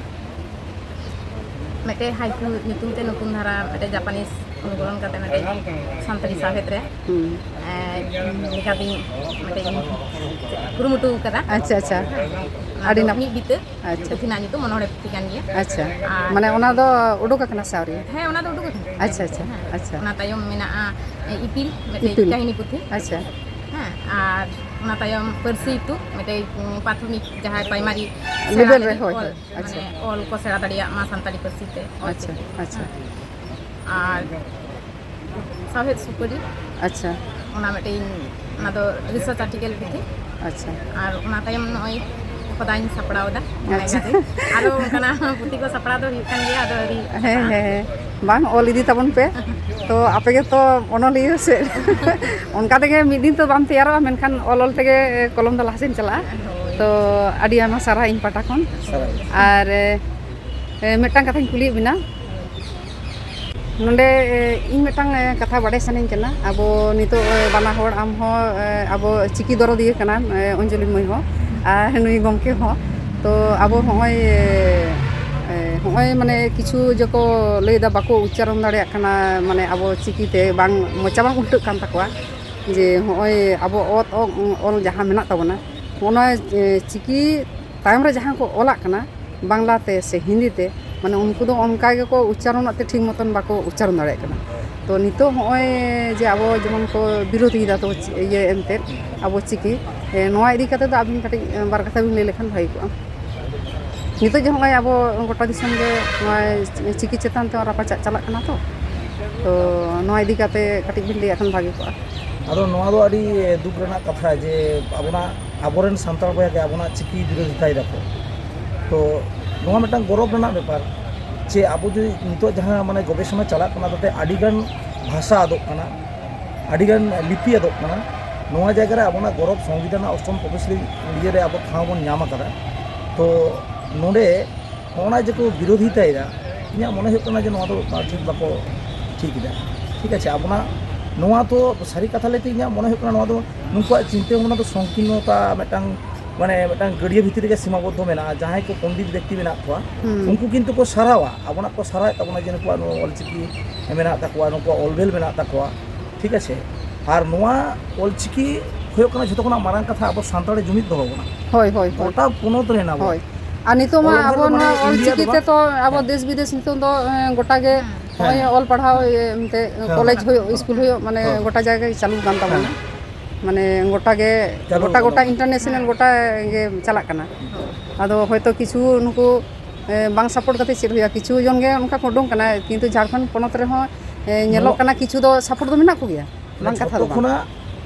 ᱢᱤᱫᱴᱮᱡ ᱦᱟᱭᱠᱩ ᱧᱩᱛᱩᱢ ᱛᱮ ᱱᱩᱛᱩᱱ ᱫᱷᱟᱨᱟ ᱢᱤᱫᱴᱮᱡ ᱡᱟᱯᱟᱱᱤᱡ ᱚᱱᱩᱵᱟᱫ ᱠᱟᱛᱮ ᱢᱤᱫᱴᱮᱡ ᱥᱟᱱᱛᱟᱲᱤ ᱥᱟᱶᱦᱮᱫ ᱨᱮ, ᱦᱩᱸ᱾ ᱮᱸ, ᱞᱮᱠᱟᱛᱤᱧ ᱢᱤᱫᱴᱮᱡ ᱤᱧ ᱠᱩᱨᱩᱢᱩᱴᱩ ᱟᱠᱟᱫᱟ᱾ ᱟᱪᱪᱷᱟ, ᱟᱪᱪᱷᱟ᱾ ᱚᱱᱟ ᱟᱹᱰᱤ ᱫᱚ ᱱᱟᱯ-, ᱢᱤᱫ ᱵᱤᱛᱟᱹ ᱟᱪᱪᱷᱟ᱾ ᱯᱩᱛᱷᱤ ᱨᱮᱱᱟᱜ ᱧᱩᱛᱩᱢ ᱚᱱᱚᱬᱦᱮ ᱯᱩᱛᱷᱤ ᱠᱟᱱ ᱜᱮᱭᱟ᱾ ᱟᱪᱪᱷᱟ᱾ ᱟᱨ ᱢᱟᱱᱮ ᱚᱱᱟ ᱫᱚ ᱩᱰᱩᱠ ᱟᱠᱟᱱᱟ ᱥᱮ ᱟᱹᱣᱨᱤ? ᱦᱮᱸ, ᱚᱱᱟ ᱫᱚ ᱩᱰᱩᱠ ᱟᱠᱟᱱᱟ᱾ ᱟᱪᱪᱷᱟ, ᱟᱪᱪᱷᱟ, ᱦᱮᱸ᱾ ᱟᱪᱪᱷᱟ᱾ ᱚᱱᱟ ᱛᱟᱭᱚᱢ ᱢᱮᱱᱟᱜᱼᱟ, ᱮ, ᱤᱯᱤᱞ, ᱢᱤᱫᱴᱮᱡ ᱤᱯᱤᱞ᱾ ᱠᱟᱹᱦᱱᱤ ᱯᱩᱛᱷᱤ᱾ ᱟᱪᱪᱷᱟ᱾ ᱦᱮᱸ, ᱟᱨ ᱚᱱᱟ ᱛᱟᱭᱚᱢ ᱯᱟᱹᱨᱥᱤ ᱤᱛᱩ, ᱢᱤᱫᱴᱮᱡ, ᱩᱸ, ᱯᱨᱟᱛᱷᱚᱢᱤᱠ ᱡᱟᱦᱟᱸᱭ ᱯᱨᱟᱭᱢᱟᱨᱤ ᱥᱮᱬᱟ ᱞᱮᱵᱮᱞ ᱨᱮ, ᱞᱟᱹᱜᱤᱫ ᱦᱳᱭ, ᱚᱞ, ᱦᱳᱭ᱾ ᱟᱪᱪᱷᱟ᱾ ᱢᱟᱱᱮ ᱚᱞ ᱠᱚ ᱥᱮᱬᱟ ᱫᱟᱲᱮᱭᱟᱜ ᱢᱟ ᱥᱟᱱᱛᱟᱲᱤ ᱯᱟᱹᱨᱥᱤ ᱛᱮ, ᱚᱞ ᱟᱪᱪᱷᱟ, ᱪᱤᱠᱤ᱾ ᱟᱪᱪᱷᱟ᱾ ᱦᱮᱸ᱾ ᱟᱨ ᱥᱟᱶᱦᱮᱫ ᱥᱩᱯᱟᱹᱨᱤ᱾ ᱟᱪᱪᱷᱟ᱾ ᱚᱱᱟ ᱢᱤᱫᱴᱮᱱ, ᱚᱱᱟ ᱫᱚ ᱨᱤᱥᱟᱨᱪ ᱟᱨᱴᱤᱠᱮᱞ ᱯᱩᱛᱷᱤ᱾ ᱟᱪᱪᱷᱟ᱾ ᱟᱨ ᱚᱱᱟ ᱛᱟᱭᱚᱢ ᱱᱚᱜᱼᱚᱭ ᱠᱷᱚᱫᱟᱧ ᱥᱟᱯᱲᱟᱣ ᱮᱫᱟ᱾ ᱟᱪᱪᱷᱟ᱾ ᱟᱨᱚ ᱚᱱᱠᱟᱱᱟᱜ ᱯᱩᱛᱷᱤ ᱠᱚ ᱥᱟᱯᱲᱟᱣ ᱫᱚ ᱦᱩᱭᱩᱜ ᱠᱟᱱ ᱜᱮᱭᱟ, ᱟᱫᱚ ᱟᱹᱣᱨᱤ᱾ ᱦᱮᱸ, ᱦᱮᱸ, ᱦᱮᱸ᱾ ᱵᱟᱝ, ᱚᱞ ᱤᱫᱤ ᱛᱟᱵᱚᱱ ᱯᱮ᱾ ᱛᱚ, ᱟᱯᱮ ᱜᱮᱛᱚ ᱚᱱᱚᱞᱤᱭᱟᱹ ᱥᱮ᱾ ᱚᱱᱠᱟ ᱛᱮᱜᱮ ᱢᱤᱫ ᱫᱤᱱ ᱛᱚ ᱵᱟᱢ ᱛᱮᱭᱟᱨᱚᱜᱼᱟ, ᱢᱮᱱᱠᱷᱟᱱ ᱚᱞ ᱚᱞ ᱛᱮᱜᱮ ᱠᱚᱞᱚᱢ ᱫᱚ ᱞᱟᱦᱟ ᱥᱮᱫ ᱪᱟᱞᱟᱜᱼᱟ᱾ ᱦᱳᱭ᱾ ᱛᱚ, ᱟᱹᱰᱤ ᱟᱭᱢᱟ ᱥᱟᱨᱦᱟᱣ ᱤᱧ ᱯᱟᱦᱴᱟ ᱠᱷᱚᱱ᱾ ᱥᱟᱨᱦᱟᱣ᱾ ᱟᱨ, ᱮ, ᱢᱤᱫᱴᱟᱝ ᱠᱟᱛᱷᱟᱧ ᱠᱩᱞᱤᱭᱮᱫ ᱵᱮᱱᱟ᱾ ᱱᱚᱰᱮ, ᱮ, ᱤᱧ ᱢᱤᱫᱴᱟᱝ, ᱮ, ᱠᱟᱛᱷᱟ ᱵᱟᱰᱟᱭ ᱥᱟᱱᱟᱧ ᱠᱟᱱᱟ᱾ ᱟᱵᱚ ᱱᱤᱛᱚᱜ, ᱮ, ᱵᱟᱱᱟ ᱦᱚᱲ, ᱟᱢ ᱦᱚᱸ, ᱮ, ᱟᱵᱚ ᱪᱤᱠᱤ ᱫᱚᱨᱚᱫᱤᱭᱟᱹ ᱠᱟᱱᱟᱢ, ᱮ, ᱚᱧᱡᱚᱞᱤ ᱢᱟᱹᱭ ᱦᱚᱸ, ᱟᱨ ᱱᱩᱭ ᱜᱚᱢᱠᱮ ᱦᱚᱸ᱾ ᱛᱚ ᱟᱵᱚ ᱦᱚᱸᱜᱼᱚᱭ, ᱮ, ᱦᱚᱸᱜᱼᱚᱭ ᱢᱟᱱᱮ ᱠᱤᱪᱷᱩ ᱡᱮᱠᱚ ᱞᱟᱹᱭᱫᱟ ᱵᱟᱠᱚ ᱩᱪᱪᱟᱨᱚᱱ ᱫᱟᱲᱮᱭᱟᱜ ᱠᱟᱱᱟ, ᱢᱟᱱᱮ ᱟᱵᱚ ᱪᱤᱠᱤᱛᱮ ᱵᱟᱝ, ᱢᱚᱪᱟ ᱵᱟᱝ ᱩᱞᱴᱟᱹᱜ ᱠᱟᱱ ᱛᱟᱠᱚᱣᱟ, ᱡᱮ ᱦᱚᱸᱜᱼᱚᱭ ᱟᱵᱚ ᱚᱛ ᱚ-, ᱚᱞ ᱡᱟᱦᱟᱸ ᱢᱮᱱᱟᱜ ᱛᱟᱵᱚᱱᱟ, ᱚᱱᱟ ᱮ, ᱪᱤᱠᱤ ᱛᱟᱭᱚᱢ ᱨᱮ ᱡᱟᱦᱟᱸ ᱠᱚ ᱚᱞᱟᱜ ᱠᱟᱱᱟ ᱵᱟᱝᱞᱟ ᱛᱮ ᱥᱮ ᱦᱤᱱᱫᱤ ᱛᱮ, ᱢᱟᱱᱮ ᱩᱱᱠᱩ ᱫᱚ ᱚᱱᱠᱟ ᱜᱮᱠᱚ ᱩᱪᱪᱟᱨᱚᱱᱟᱜ ᱛᱮ ᱴᱷᱤᱠ ᱢᱚᱛᱚᱱ ᱵᱟᱠᱚ ᱩᱪᱪᱟᱨᱚᱱ ᱫᱟᱲᱮᱭᱟᱜ ᱠᱟᱱᱟ᱾ ᱛᱚ ᱱᱤᱛᱚᱜ ᱦᱚᱸᱜᱼᱚᱭ ᱡᱮ ᱟᱵᱚ ᱡᱮᱢᱚᱱ ᱠᱚ ᱵᱤᱨᱳᱫᱷᱤᱭᱮᱫᱟ ᱛᱚ ᱪᱤ-, ᱤᱭᱟᱹ ᱮᱱᱛᱮᱫ ᱟᱵᱚ ᱪᱤᱠᱤ, ᱮ, ᱱᱚᱣᱟ ᱤᱫᱤ ᱠᱟᱛᱮ ᱫᱚ ᱟᱹᱵᱤᱱ ᱠᱟᱹᱴᱤᱡ, ᱮ, ᱵᱟᱨ ᱠᱟᱛᱷᱟ ᱵᱤᱱ ᱞᱟᱹᱭ ᱞᱮᱠᱷᱟᱱ ᱵᱷᱟᱜᱮ ᱠᱚᱜᱼᱟ᱾ ᱱᱤᱛᱚᱜ ᱡᱮ ᱦᱚᱸᱜᱼᱚᱭ ᱟᱵᱚ ᱜᱚᱴᱟ ᱫᱤᱥᱚᱢ ᱜᱮ ᱱᱚᱣᱟ ᱪᱤᱠᱤ ᱪᱮᱛᱟᱱ ᱛᱮ ᱨᱟᱯᱟᱪᱟᱜ ᱪᱟᱞᱟᱜ ᱠᱟᱱᱟ ᱛᱚ, ᱛᱚ ᱱᱚᱣᱟ ᱤᱫᱤ ᱠᱟᱛᱮ ᱠᱟᱹᱴᱤᱡ ᱵᱤᱱ ᱞᱟᱹᱭᱟᱜ ᱠᱷᱟᱱ ᱵᱷᱟᱜᱮ ᱠᱚᱜᱼᱟ᱾ ᱟᱫᱚ ᱱᱚᱣᱟ ᱫᱚ ᱟᱹᱰᱤ ᱫᱩᱠ ᱨᱮᱱᱟᱜ ᱠᱟᱛᱷᱟ ᱡᱮ ᱟᱵᱚᱱᱟᱜ, ᱟᱵᱚᱨᱮᱱ ᱥᱟᱱᱛᱟᱲ ᱵᱚᱭᱦᱟ ᱜᱮ ᱟᱵᱚᱱᱟᱜ ᱪᱤᱠᱤ ᱵᱤᱨᱳᱫᱷᱤᱛᱟᱭ ᱫᱟᱠᱚ᱾ ᱛᱚ ᱱᱚᱣᱟ ᱢᱤᱫᱴᱟᱝ ᱜᱚᱨᱚᱵᱽ ᱨᱮᱱᱟᱜ ᱵᱮᱯᱟᱨ ᱡᱮ ᱟᱵᱚ ᱡᱩᱫᱤ ᱱᱤᱛᱚᱜ ᱡᱟᱦᱟᱸ ᱢᱟᱱᱮ ᱜᱚᱵᱮᱥᱚᱱᱟ ᱪᱟᱞᱟᱜ ᱠᱟᱱᱟ, ᱛᱟᱛᱮ ᱟᱹᱰᱤᱜᱟᱱ ᱵᱷᱟᱥᱟ ᱟᱫᱚᱜ ᱠᱟᱱᱟ, ᱟᱹᱰᱤᱜᱟᱱ ᱞᱤᱯᱤ ᱟᱫᱚᱜ ᱠᱟᱱᱟ᱾ ᱱᱚᱣᱟ ᱡᱟᱭᱜᱟ ᱨᱮ ᱟᱵᱚᱱᱟᱜ ᱜᱚᱨᱚᱵᱽ ᱥᱚᱝᱵᱤᱫᱷᱟᱱ ᱨᱮᱱᱟᱜ ᱚᱥᱴᱚᱢ ᱛᱚᱯᱚᱥᱤᱞᱤ ᱤᱭᱟᱹᱨᱮ ᱟᱵᱚ ᱴᱷᱟᱶ ᱵᱚᱱ ᱧᱟᱢ ᱟᱠᱟᱫᱟ᱾ ᱛᱚ ᱱᱚᱰᱮ ᱱᱚᱜᱼᱚ ᱱᱟ ᱡᱮ ᱠᱚ ᱵᱤᱨᱳᱫᱷᱤᱛᱟᱭᱮᱫᱟ, ᱤᱧᱟᱹᱜ ᱢᱚᱱᱮ ᱦᱩᱭᱩᱜ ᱠᱟᱱᱟ ᱡᱮ ᱱᱚᱣᱟ ᱫᱚ ᱴᱷᱤᱠ ᱵᱟᱠᱚ ᱴᱷᱤᱠ ᱮᱫᱟ᱾ ᱴᱷᱤᱠ ᱟᱪᱷᱮ, ᱟᱵᱚᱱᱟᱜ ᱱᱚᱣᱟ ᱫᱚ ᱥᱟᱹᱨᱤ ᱠᱟᱛᱷᱟ ᱞᱟᱹᱭᱛᱮ ᱤᱧᱟᱹᱜ ᱢᱚᱱᱮ ᱦᱩᱭᱩᱜ ᱠᱟᱱᱟ ᱱᱚᱣᱟ ᱫᱚ ᱱᱩᱠᱩᱣᱟᱜ ᱪᱤᱱᱛᱟᱹ ᱵᱷᱟᱵᱽᱱᱟ ᱫᱚ ᱥᱚᱝᱠᱤᱨᱱᱚᱛᱟ ᱢᱤᱫᱴᱟᱝ, ᱢᱟᱱᱮ ᱢᱤᱫᱴᱟᱝ ᱜᱟᱹᱰᱭᱟᱹ ᱵᱷᱤᱛᱨᱤ ᱨᱮᱜᱮ ᱥᱤᱢᱟᱵᱚᱫᱽᱫᱷᱚ ᱢᱮᱱᱟᱜᱼᱟ᱾ ᱡᱟᱦᱟᱸᱭ ᱠᱚ ᱯᱚᱱᱰᱤᱛ ᱵᱮᱠᱛᱤ ᱢᱮᱱᱟᱜ ᱠᱚᱣᱟ, ᱦᱩᱸ᱾ ᱩᱱᱠᱩ ᱠᱤᱱᱛᱩ ᱠᱚ ᱥᱟᱨᱦᱟᱣᱟ, ᱟᱵᱚᱱᱟᱜ ᱠᱚ ᱥᱟᱨᱦᱟᱣᱮᱫ ᱛᱟᱵᱚᱱᱟ ᱡᱮ ᱱᱩᱠᱩᱣᱟᱜ ᱱᱚᱣᱟ ᱚᱞᱪᱤᱠᱤ ᱢᱮᱱᱟᱜ ᱛᱟᱠᱚᱣᱟ, ᱱᱩᱠᱩᱣᱟᱜ ᱚᱞᱵᱮᱞ ᱢᱮᱱᱟᱜ ᱛᱟᱠᱚᱣᱟ᱾ ᱴᱷᱤᱠ ᱟᱪᱷᱮ, ᱟᱨ ᱱᱚᱣᱟ ᱚᱞᱪᱤᱠᱤ ᱦᱩᱭᱩᱜ ᱠᱟᱱᱟ ᱡᱷᱚᱛᱚ ᱠᱷᱚᱱᱟᱜ ᱢᱟᱨᱟᱝ ᱠᱟᱛᱷᱟ, ᱟᱵᱚ ᱥᱟᱱᱛᱟᱲ ᱡᱩᱢᱤᱫ ᱫᱚᱦᱚ ᱵᱚᱱᱟ᱾ ᱦᱳᱭ, ᱦᱳᱭ, ᱦᱳᱭ᱾ ᱜᱚᱴᱟ ᱯᱚᱱᱚᱛ ᱨᱮᱱ ᱟᱵᱚ᱾ ᱦᱳᱭ᱾ ᱟᱨ ᱱᱤᱛᱚᱜ ᱢᱟ all over ᱟᱵᱚ ᱢᱟᱱᱮ ᱱᱚᱣᱟ ᱤᱱᱰᱤᱭᱟ ᱫᱚ ᱚᱞᱪᱤᱠᱤ ᱵᱟᱝ? ᱛᱮᱛᱚ ᱟᱵᱚ ᱦᱮᱸ᱾ ᱫᱮᱥ ᱵᱤᱫᱮᱥ ᱱᱤᱛᱚᱜ ᱫᱚ, ᱮᱸ, ᱜᱚᱴᱟ ᱜᱮ ᱦᱮᱸ᱾ ᱱᱚᱜᱼᱚᱭ ᱚᱞ ᱯᱟᱲᱦᱟᱣ, ᱮ, ᱮᱱᱛᱮ ᱦᱮᱸ᱾ ᱠᱚᱞᱮᱡᱽ ᱦᱩᱭᱩᱜ, ᱤᱥᱠᱩᱞ ᱦᱩᱭᱩᱜ, ᱢᱟᱱᱮ ᱦᱮᱸ᱾ ᱜᱚᱴᱟ ᱡᱟᱭᱜᱟ ᱜᱮ ᱪᱟᱹᱞᱩ ᱠᱟᱱ ᱛᱟᱵᱚᱱᱟ᱾ ᱦᱮᱸ᱾ ᱢᱟᱱᱮ ᱜᱚᱴᱟ ᱜᱮ, ᱪᱟᱹᱞᱩ ᱜᱚᱴᱟ ᱠᱟᱱᱟ᱾ ᱤᱱᱴᱟᱨᱱᱮᱥᱱᱟᱞ ᱦᱮᱸ᱾ ᱜᱚᱴᱟ ᱜᱮ ᱪᱟᱞᱟᱜ ᱠᱟᱱᱟ᱾ ᱟᱫᱚ ᱦᱚᱭᱛᱳ ᱠᱤᱪᱷᱩ ᱱᱩᱠᱩ, ᱮ, ᱵᱟᱝ ᱥᱟᱯᱳᱨᱴ ᱠᱟᱛᱮ ᱪᱮᱫ ᱦᱩᱭᱩᱜᱼᱟ? ᱠᱤᱪᱷᱩ ᱡᱚᱱ ᱜᱮ ᱚᱱᱠᱟ ᱠᱚ ᱩᱰᱩᱝ ᱠᱟᱱᱟ, ᱠᱤᱱᱛᱩ ᱡᱷᱟᱲᱠᱷᱚᱸᱰ ᱯᱚᱱᱚᱛ ᱨᱮᱦᱚᱸ, ᱮ, ᱧᱮᱞᱚᱜ ᱱᱚᱣᱟ ᱠᱟᱱᱟ ᱠᱤᱪᱷᱩ ᱫᱚ ᱥᱟᱯᱳᱨᱴ ᱫᱚ ᱢᱮᱱᱟᱜ ᱠᱚᱜᱮᱭᱟ, ᱢᱟᱱᱮ ᱵᱟᱝ ᱠᱟᱛᱷᱟ ᱡᱷᱚᱛᱚ ᱫᱚ ᱵᱟᱝ᱾ ᱠᱷᱚᱱᱟᱜ,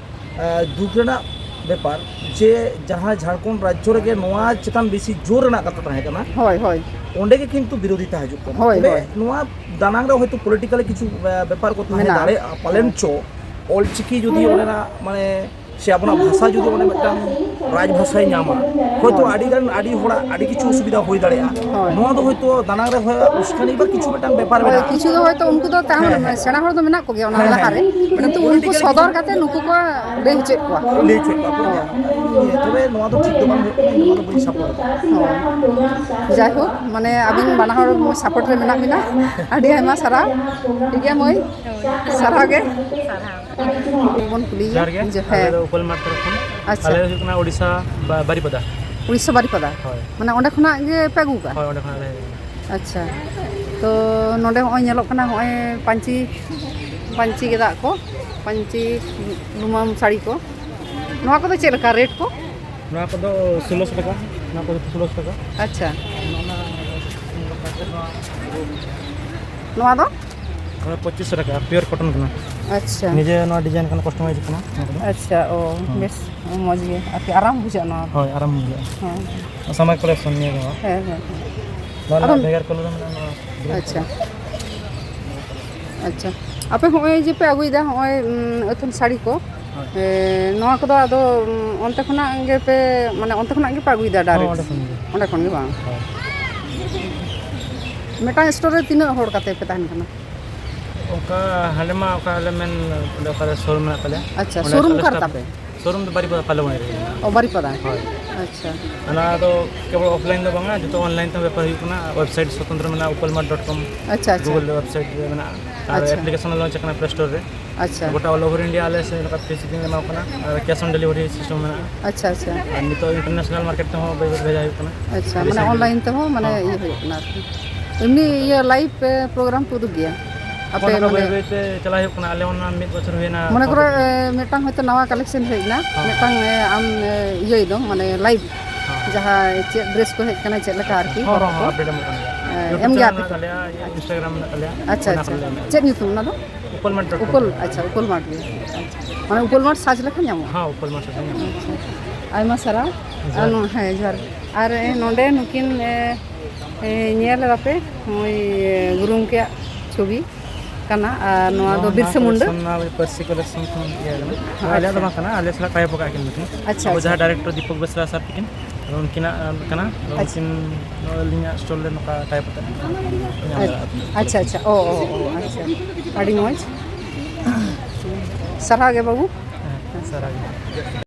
ᱮ, ᱫᱩᱠ ᱨᱮᱱᱟᱜ ᱵᱮᱯᱟᱨ ᱡᱮ ᱡᱟᱦᱟᱸ ᱡᱷᱟᱲᱠᱷᱚᱸᱰ ᱨᱟᱡᱽᱡᱚ ᱨᱮᱜᱮ ᱱᱚᱣᱟ ᱪᱮᱛᱟᱱ ᱵᱮᱥᱤ ᱡᱳᱨ ᱨᱮᱱᱟᱜ ᱠᱟᱛᱷᱟ ᱛᱟᱦᱮᱸ ᱠᱟᱱᱟ, ᱦᱳᱭ, ᱦᱳᱭ᱾ ᱚᱸᱰᱮ ᱜᱮ ᱠᱤᱱᱛᱩ ᱵᱤᱨᱳᱫᱷᱤᱛᱟ ᱦᱤᱡᱩᱜ ᱠᱟᱱᱟ᱾ ᱦᱳᱭ, ᱛᱚᱵᱮ ᱦᱳᱭ᱾ ᱱᱚᱣᱟ ᱫᱟᱱᱟᱝ ᱨᱮ ᱦᱚᱭᱛᱳ ᱯᱚᱞᱤᱴᱤᱠᱟᱞᱤ ᱠᱤᱪᱷᱩ, ᱮ, ᱵᱮᱯᱟᱨ ᱠᱚ ᱛᱟᱦᱮᱸ ᱢᱮᱱᱟᱜᱼᱟ᱾ ᱫᱟᱲᱮᱭᱟᱜᱼᱟ, ᱯᱟᱞᱮᱱ ᱦᱳᱭ᱾ ᱪᱚ ᱚᱞᱪᱤᱠᱤ ᱡᱩᱫᱤ ᱚᱸᱰᱮᱱᱟᱜ ᱢᱟᱱᱮ ᱥᱮ ᱟᱵᱚᱱᱟᱜ ᱵᱷᱟᱥᱟ ᱡᱩᱫᱤ ᱚᱱᱮ ᱢᱤᱫᱴᱟᱝ ᱨᱟᱡᱽ ᱵᱷᱟᱥᱟᱭ ᱧᱟᱢᱟ, ᱦᱚᱭᱛᱳ ᱦᱳᱭ᱾ ᱟᱹᱰᱤ ᱜᱟᱱ, ᱟᱹᱰᱤ ᱦᱚᱲᱟᱜ ᱟᱹᱰᱤ ᱠᱤᱪᱷᱩ ᱚᱥᱩᱵᱤᱫᱷᱟ ᱦᱩᱭ ᱫᱟᱲᱮᱭᱟᱜᱼᱟ᱾ ᱦᱳᱭ᱾ ᱱᱚᱣᱟ ᱫᱚ ᱦᱚᱭᱛᱳ ᱫᱟᱱᱟᱝ ᱨᱮ ᱦᱚᱭ ᱩᱥᱠᱟᱹᱱᱤ ᱵᱟ ᱠᱤᱪᱷᱩ ᱢᱤᱫᱴᱟᱝ ᱵᱮᱯᱟᱨ ᱦᱳᱭ, ᱢᱮᱱᱟᱜᱼᱟ᱾ ᱠᱤᱪᱷᱩ ᱫᱚ ᱦᱚᱭᱛᱳ ᱩᱱᱠᱩ ᱫᱚ ᱛᱟᱦᱮᱸ ᱦᱮᱸ, ᱦᱮᱸ᱾ ᱥᱮᱬᱟ ᱦᱚᱲ ᱫᱚ ᱢᱮᱱᱟᱜ ᱠᱚᱜᱮᱭᱟ ᱚᱱᱟ ᱦᱮᱸ, ᱦᱮᱸ᱾ ᱞᱟᱦᱟᱨᱮ, ᱠᱤᱱᱛᱩ ᱩᱱᱠᱩ ᱥᱚᱫᱚᱨ ᱠᱟᱛᱮ ᱱᱩᱠᱩ ᱠᱚ ᱞᱟᱹᱭ ᱦᱚᱪᱚᱭᱮᱫ ᱠᱚᱣᱟ᱾ ᱞᱟᱹᱭ ᱦᱚᱪᱚᱭᱮᱫ ᱠᱚᱣᱟ ᱠᱚ᱾ ᱦᱳᱭ᱾ ᱛᱚᱵᱮ ᱱᱚᱣᱟ ᱫᱚ ᱴᱷᱤᱠ ᱫᱚ ᱵᱟᱝ ᱦᱩᱭᱩᱜ ᱠᱟᱱᱟ, ᱱᱚᱣᱟ ᱫᱚ ᱵᱟᱹᱧ ᱥᱟᱯᱳᱨᱴ ᱮᱫᱟ᱾ ᱦᱳᱭ᱾ ᱡᱟᱭᱦᱳᱠ, ᱢᱟᱱᱮ ᱟᱹᱵᱤᱱ ᱵᱟᱱᱟ ᱦᱚᱲ ᱥᱟᱯᱳᱨᱴ ᱨᱮ ᱢᱮᱱᱟᱜ ᱵᱤᱱᱟ, ᱟᱹᱰᱤ ᱟᱭᱢᱟ ᱥᱟᱨᱦᱟᱣ᱾ ᱴᱷᱤᱠ ᱜᱮᱭᱟ ᱢᱟᱹᱭ, ᱦᱳᱭ᱾ ᱥᱟᱨᱦᱟᱣ ᱜᱮ᱾ ᱥᱟᱨᱦᱟᱣ᱾ ᱵᱚᱱ ᱠᱩᱞᱤᱭᱮᱭᱟ᱾ ᱡᱚᱦᱟᱨ ᱜᱮ, ᱡᱮ, ᱟᱞᱮ ᱦᱮᱸ᱾ ᱫᱚ ᱩᱯᱟᱹᱞ ᱢᱟᱴᱷ ᱛᱚᱨᱚᱯ ᱠᱷᱚᱱ᱾ ᱟᱪᱪᱷᱟ᱾ ᱟᱞᱮ ᱫᱚ ᱦᱩᱭᱩᱜ ᱠᱟᱱᱟ ᱳᱰᱤᱥᱟ ᱵᱟ-, ᱵᱟᱨᱤᱯᱟᱫᱟ᱾ ᱩᱲᱤᱥᱥᱟ ᱵᱟᱨᱤᱯᱟᱫᱟ? ᱦᱳᱭ᱾ ᱢᱟᱱᱮ ᱚᱸᱰᱮ ᱠᱷᱚᱱᱟᱜ ᱜᱮ ᱯᱮ ᱟᱹᱜᱩ ᱠᱟᱜᱼᱟ? ᱦᱳᱭ, ᱚᱸᱰᱮ ᱠᱷᱚᱱᱟᱜ ᱞᱮ ᱦᱮᱡ ᱟᱠᱟᱱᱟ᱾ ᱟᱪᱪᱷᱟ᱾ ᱛᱚ ᱱᱚᱸᱰᱮ ᱦᱚᱸᱜᱼᱚᱭ ᱧᱮᱞᱚᱜ ᱠᱟᱱᱟ, ᱦᱚᱸᱜᱼᱚᱭ ᱯᱟᱹᱧᱪᱤ, ᱯᱟᱹᱧᱪᱤ ᱜᱮᱸᱫᱟᱜ ᱠᱚ, ᱯᱟᱹᱧᱪᱤ ᱞᱩᱢᱟᱹᱝ ᱥᱟᱹᱲᱤ ᱠᱚ, ᱱᱚᱣᱟ ᱠᱚᱫᱚ ᱪᱮᱫ ᱞᱮᱠᱟ ᱨᱮᱴ ᱠᱚ? ᱱᱚᱣᱟ ᱠᱚᱫᱚ ᱥᱳᱞᱳᱥᱚ ᱴᱟᱠᱟ, ᱱᱚᱣᱟ ᱠᱚᱫᱚ ᱥᱳᱞᱳᱥᱚ ᱴᱟᱠᱟ᱾ ᱟᱪᱪᱷᱟ᱾ ᱱᱚᱣᱟ ᱫᱚ? ᱱᱚᱣᱟ ᱯᱚᱸᱪᱤᱥ ᱥᱚ ᱴᱟᱠᱟ, ᱯᱤᱭᱳᱨ ᱠᱚᱴᱚᱱ ᱠᱟᱱᱟ᱾ ᱟᱪᱪᱷᱟ᱾ ᱱᱤᱡᱮ ᱱᱚᱣᱟ ᱰᱤᱡᱟᱭᱤᱱ ᱠᱟᱱᱟ, ᱠᱟᱥᱴᱚᱢᱟᱭᱤᱡᱽ ᱠᱟᱱᱟ ᱱᱚᱣᱟ ᱠᱚᱫᱚ᱾ ᱟᱪᱪᱷᱟ, ᱚ, ᱦᱮᱸ᱾ ᱵᱮᱥ ᱢᱚᱡᱽ ᱜᱮ ᱟᱨᱠᱤ, ᱟᱨᱟᱢ ᱵᱩᱡᱷᱟᱹᱜᱼᱟ ᱱᱚᱣᱟ᱾ ᱦᱳᱭ, ᱟᱨᱟᱢ ᱵᱩᱡᱷᱟᱹᱜᱼᱟ᱾ ᱦᱮᱸ᱾ ᱥᱟᱢᱟᱭ ᱠᱟᱞᱮᱠᱥᱚᱱ ᱱᱤᱭᱟᱹ ᱫᱚ᱾ ᱦᱮᱸ, ᱦᱮᱸ, ᱦᱮᱸ᱾ ᱱᱚᱣᱟ ᱨᱮᱱᱟᱜ ᱟᱫᱚ ᱵᱷᱮᱜᱟᱨ ᱠᱟᱞᱟᱨ ᱢᱮᱱᱟᱜᱼᱟ, ᱱᱚᱣᱟ ᱜᱨᱤᱱ ᱟᱪᱪᱷᱟ᱾ ᱠᱟᱞᱟᱨ᱾ ᱟᱪᱪᱷᱟ, ᱟᱯᱮ ᱦᱚᱸᱜᱼᱚᱭ ᱡᱮ ᱯᱮ ᱟᱹᱜᱩᱭᱮᱫᱟ, ᱦᱚᱸᱜᱼᱚᱭ, ᱩᱸ, ᱟᱹᱛᱷᱟᱹᱱ ᱥᱟᱹᱲᱤ ᱠᱚ, ᱦᱳᱭ᱾ ᱮ, ᱱᱚᱣᱟ ᱠᱚᱫᱚ ᱟᱫᱚ, ᱩᱸ, ᱚᱱᱛᱮ ᱠᱷᱚᱱᱟᱜ ᱜᱮ ᱯᱮ, ᱢᱟᱱᱮ, ᱚᱱᱛᱮ ᱠᱷᱚᱱᱟᱜ ᱜᱮ ᱯᱮ ᱟᱹᱜᱩᱭᱮᱫᱟ ᱦᱚᱸ, direct? ᱚᱸᱰᱮ ᱠᱷᱚᱱ ᱜᱮ᱾ ᱚᱸᱰᱮ ᱠᱷᱚᱱ ᱜᱮ ᱵᱟᱝ? ᱦᱳᱭ᱾ ᱢᱤᱫᱴᱟᱝ store ᱨᱮ ᱛᱤᱱᱟᱹᱜ ᱦᱚᱲ ᱠᱟᱛᱮ ᱯᱮ ᱛᱟᱦᱮᱱ ᱠᱟᱱᱟ? ᱚᱱᱠᱟ ᱦᱟᱸᱰᱮ ᱢᱟ ᱚᱠᱟ ᱟᱞᱮ ᱢᱮᱱ, ᱚᱸᱰᱮ ᱚᱠᱟᱨᱮ showroom ᱢᱮᱱᱟᱜ ᱛᱟᱞᱮᱭᱟ, ᱟᱪᱪᱷᱟ, ᱚᱸᱰᱮ showroom ᱟᱞᱮ ᱚᱠᱟ ᱨᱮ staff ᱛᱟᱯᱮ? Showroom ᱫᱚ ᱵᱟᱨᱤᱯᱟᱫᱟ ᱯᱟᱞᱮ ᱵᱟᱲᱮ ᱨᱮ ᱢᱮᱱᱟᱜᱼᱟ᱾ ᱚ, ᱵᱟᱨᱤᱯᱟᱫᱟ? ᱦᱳᱭ᱾ ᱟᱪᱪᱷᱟ᱾ ᱚᱱᱟ ᱫᱚ ᱠᱮᱵᱚᱞ offline ᱫᱚ ᱵᱟᱝᱟ, ᱡᱚᱛᱚ online ᱛᱮᱦᱚᱸ ᱵᱮᱯᱟᱨ ᱦᱩᱭᱩᱜ ᱠᱟᱱᱟ᱾ Website ᱥᱚᱛᱚᱱᱛᱨᱚ ᱢᱮᱱᱟᱜᱼᱟ, ᱩᱯᱟᱞᱢᱟᱨᱴ dot com, ᱟᱪᱪᱷᱟ, ᱟᱪᱪᱷᱟ᱾ Google website ᱨᱮ ᱢᱮᱱᱟᱜᱼᱟ᱾ ᱟᱨ ᱟᱪᱪᱷᱟ᱾ Application ᱦᱚᱸ launch ᱟᱠᱟᱱᱟ Play Store ᱨᱮ᱾ ᱟᱪᱪᱷᱟ᱾ ᱜᱚᱴᱟ all over India ᱟᱞᱮ ᱥᱮᱫ ᱱᱚᱝᱠᱟ free shipping ᱞᱮ ᱮᱢᱟ ᱠᱚ ᱠᱟᱱᱟ᱾ ᱟᱨ cash on delivery system ᱢᱮᱱᱟᱜᱼᱟ᱾ ᱟᱪᱪᱷᱟ, ᱟᱪᱪᱷᱟ᱾ ᱟᱨ ᱱᱤᱛᱚᱜ international market ᱛᱮᱦᱚᱸ ᱵᱷᱮᱡᱟ ᱦᱩᱭᱩᱜ ᱠᱟᱱᱟ᱾ ᱟᱪᱪᱷᱟ, ᱟᱹᱰᱤ ᱢᱟᱱᱮ ᱥᱟᱺᱜᱤᱧ᱾ Online ᱛᱮᱦᱚᱸ ᱢᱟᱱᱮ ᱦᱚᱸ, ᱤᱭᱟᱹ ᱦᱚᱸ᱾ ᱦᱩᱭᱩᱜ ᱠᱟᱱᱟ ᱟᱨᱠᱤ᱾ ᱮᱢᱱᱤ ᱤᱭᱟᱹ live program ᱯᱮ ᱩᱫᱩᱜ ᱜᱮᱭᱟ? ᱟᱯᱮ ᱚᱱᱠᱟ ᱵᱟᱹᱭ ᱢᱟᱱᱮ ᱵᱟᱹᱭ ᱛᱮ ᱪᱟᱞᱟᱜ ᱦᱩᱭᱩᱜ ᱠᱟᱱᱟ᱾ ᱟᱞᱮ ᱚᱱᱟ ᱢᱤᱫ ᱵᱚᱪᱷᱚᱨ ᱦᱩᱭᱱᱟ᱾ ᱢᱚᱱᱮ ᱠᱚᱨᱚ, ᱮ, ᱢᱤᱫᱴᱟᱝ ᱦᱚᱭᱛᱳ ᱱᱟᱣᱟ collection ᱦᱮᱡ ᱮᱱᱟ, ᱦᱚᱸ᱾ ᱢᱤᱫᱴᱟᱝ, ᱮ, ᱟᱢ, ᱮ, ᱤᱭᱟᱹᱭ ᱫᱚ, ᱢᱟᱱᱮ live, ᱦᱚᱸ᱾ ᱡᱟᱦᱟᱸ ᱪᱮᱫ dress ᱠᱚ ᱦᱮᱡ ᱟᱠᱟᱱᱟ, ᱪᱮᱫ ᱞᱮᱠᱟ ᱟᱨᱠᱤ, ᱦᱚᱸ, ᱦᱚᱨᱚᱜ ᱦᱚᱸ, ᱠᱚ᱾ Update ᱮᱢᱚᱜ ᱠᱟᱱ ᱜᱮᱭᱟ᱾ ᱮ, YouTube ᱮᱢ ᱜᱮᱭᱟ channel ᱯᱮ ᱢᱮᱱᱟᱜ ᱛᱚ? ᱛᱟᱞᱮᱭᱟ, ᱟᱪᱪᱷᱟ᱾ Instagram ᱢᱮᱱᱟᱜ ᱛᱟᱞᱮᱭᱟ, ᱟᱪᱪᱷᱟ, ᱚᱱᱟ ᱟᱪᱪᱷᱟ᱾ ᱠᱚᱨᱮ ᱞᱮ ᱮᱢᱮᱫᱼᱟ᱾ ᱪᱮᱫ ᱧᱩᱛᱩᱢ ᱚᱱᱟ ᱫᱚ? ᱩᱯᱟᱞ ᱢᱟᱨᱴ dot com᱾ ᱩᱯᱟᱞ, ᱟᱪᱪᱷᱟ, ᱩᱯᱟᱞ ᱢᱟᱨᱴ ᱜᱮ᱾ ᱟᱪᱪᱷᱟ᱾ ᱢᱟᱱᱮ ᱩᱯᱟᱞ ᱢᱟᱨᱴ search ᱞᱮᱠᱷᱟᱱ ᱧᱟᱢᱚᱜᱼᱟ? ᱦᱚᱸ, ᱩᱯᱟᱞ ᱢᱟᱨᱴ search ᱞᱮᱠᱷᱟᱱ ᱧᱟᱢᱚᱜᱼᱟ᱾ ᱟᱪᱪᱷᱟ᱾ ᱟᱭᱢᱟ ᱥᱟᱨᱦᱟᱣ᱾ ᱟᱨ ᱡᱚᱦᱟᱨ᱾ ᱱᱚ-, ᱦᱮᱸ, ᱡᱚᱦᱟᱨ᱾ ᱟᱨ, ᱮ, ᱱᱚᱰᱮ ᱱᱩᱠᱤᱱ, ᱮ, ᱮ, ᱧᱮᱞ ᱮᱫᱟ ᱯᱮ, ᱱᱩᱭ, ᱮ, ᱜᱩᱨᱩ ᱜᱚᱢᱠᱮᱭᱟᱜ ᱪᱷᱚᱵᱤ᱾ ᱠᱟᱱᱟ, ᱟᱨ ᱱᱚᱣᱟ ᱫᱚ ᱵᱤᱨᱥᱟ ᱢᱩᱱᱰᱟ collection, ᱱᱚᱣᱟ ᱯᱟᱹᱨᱥᱤ collection ᱠᱷᱚᱱ ᱤᱭᱟᱹ ᱠᱟᱱᱟ᱾ ᱟᱪᱪᱷᱟ᱾ ᱟᱞᱮᱭᱟᱜ ᱫᱚ ᱵᱟᱝ ᱠᱟᱱᱟ, ᱟᱞᱮ ᱥᱟᱞᱟᱜ tie up ᱟᱠᱟᱫ ᱠᱤᱱ ᱫᱚᱠᱤᱱ᱾ ᱟᱪᱪᱷᱟ, ᱟᱵᱚ ᱟᱪᱪᱷᱟ᱾ ᱡᱟᱦᱟᱸ director ᱫᱤᱯᱚᱠ ᱵᱮᱥᱨᱟ sir ᱛᱟᱹᱠᱤᱱ, ᱟᱫᱚ ᱩᱱᱠᱤᱱᱟᱜ, ᱟᱸ, ᱠᱟᱱᱟ᱾ ᱟᱫᱚ ᱟᱪᱪᱷᱟ᱾ ᱩᱱᱠᱤᱱ ᱱᱚᱜᱼᱚᱭ ᱟᱹᱞᱤᱧᱟᱜ stall ᱨᱮ ᱱᱚᱝᱠᱟ tie up ᱠᱟᱛᱮ ᱧᱟᱢ ᱫᱟᱲᱮᱭᱟᱜᱼᱟ ᱵᱤᱱ᱾ ᱟᱪᱪᱷᱟ, ᱟᱪᱪᱷᱟ᱾ ᱚ, ᱚ, ᱚ, ᱟᱪᱪᱷᱟ᱾ ᱟᱹᱰᱤ ᱢᱚᱡᱽ᱾ ᱥᱟᱨᱦᱟᱣ ᱜᱮ ᱵᱟᱹᱵᱩ᱾ ᱦᱮᱸ, ᱥᱟᱨᱦᱟᱣ ᱜᱮ᱾